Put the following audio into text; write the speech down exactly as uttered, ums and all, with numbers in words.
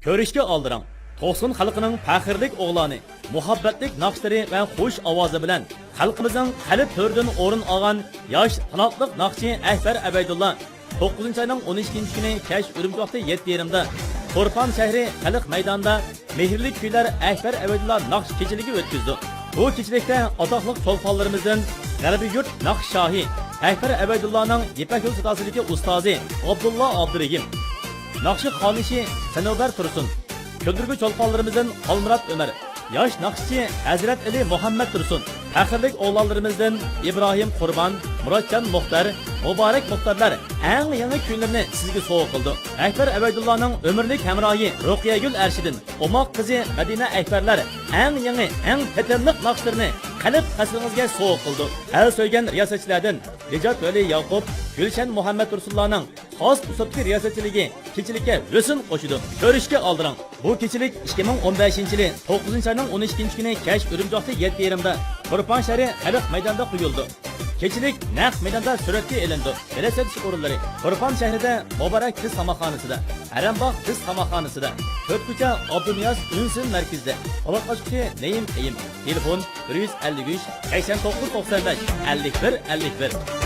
كۆرۈشكە ئالدىراڭ. توقسۇن خەلقىنىڭ پەخىرلىك ئوغلانى، مۇھەببەتلىك ناخشىلىرى ۋە خۇش ئاۋازى بىلەن خەلقىمىزنىڭ قەلب تۆرىدىن ئورۇن ئالغان ياش تالانتلىق ناخشىچى ئەكبەر ئەبەيدۇللا توققۇزىنچى ئاينىڭ ئون ئىككىنچى كۈنى كەچ ئۈرۈمچى ۋاقتى يەتتە يېرىمدا تۇرپان شەھىرى خەلق مەيدانىدا مېھىرلىك كۈيلەر ئەكبەر ئەبەيدۇللا ناخشا كېچىلىكى ئۆتكۈزدۇق. بۇ كېچىلىكتە ئاتاقلىق چولپانلىرىمىزدىن غەربىي يۇرت ناخشا شاھى ئەكبەر ئەبەيدۇللانىڭ يىپەك يولى ساداسىدىكى ئۇستازى ئابدۇللا ئابدۇرېھىم، ناخشا خانىشى سەنۇبەر تۇرسۇن، كۈلدۈرگۈ چولپانلىرىمىزدىن خالمۇرات ئۆمەر، ياش ناخشىچى ھەزرەت ئەلى مۇھەممەت تۇرسۇن، پەخىرلىك ئوغلانلىرىمىزدىن ئىبراھىم قۇربان، مۇراتجان مۇختەر، مۇبارەك مۇختەرلەر ئەڭ يېڭى كۈيلىرىنى سىزگە سوۋغا قىلىدۇ. ئەكبەر ئەبەيدۇللانىڭ ئۆمۈرلۈك ھەمراھى رۇقىيەگۈل ئەرشىدىن، ئوماق قىزى مەدىنە ئەكبەرلەر ئەڭ يېڭى، ئەڭ تېتىملىق ناخشىلىرىنى قەلب قەسرىڭىزگە سوۋغا قىلىدۇ. ئەل سۆيگەن رىياسەتچىلەردىن نىجات ۋەلى ياقۇپ، گۈلشەن مۇھەممەت تۇرسۇنلارنىڭ خاس ئۇسلۇبتىكى رىياسەتچىلىكى كېچىلىككە ھۆسن قوشىدۇ. كۆرۈشكە ئالدىراڭ. بۇ كېچىلىك ئىككى مىڭ ئون بەشىنچى يىلى توققۇزىنچى ئاينىڭ ئون ئىككىنچى كۈنى كەچ ئۈرۈمچى ۋاقتى يەتتە يېرىمدا تۇرپان شەھىرى خەلق مەيدانىدا قويۇلىدۇ. كېچىلىك نەق مەيداندا سۈرەتكە ئېلىنىدۇ. بېلەت سېتىش ئورۇنلىرى تۇرپان شەھىرىدە مۇبارەك تىز تاماقخانىسىدا، ھەرەمباغ تىز تاماقخانىسىدا، تۆت كوچا ئابدۇنىياز ئۈنسىن مەركىزىدە، ئاۋات ئاچقۇچى نەيىم قېيىم، تېلېفون بىر يۈز ئەللىك ئۈچ، سەكسەن توققۇز توقسان بەش، ئەللىك بىر ئەللىك بىر.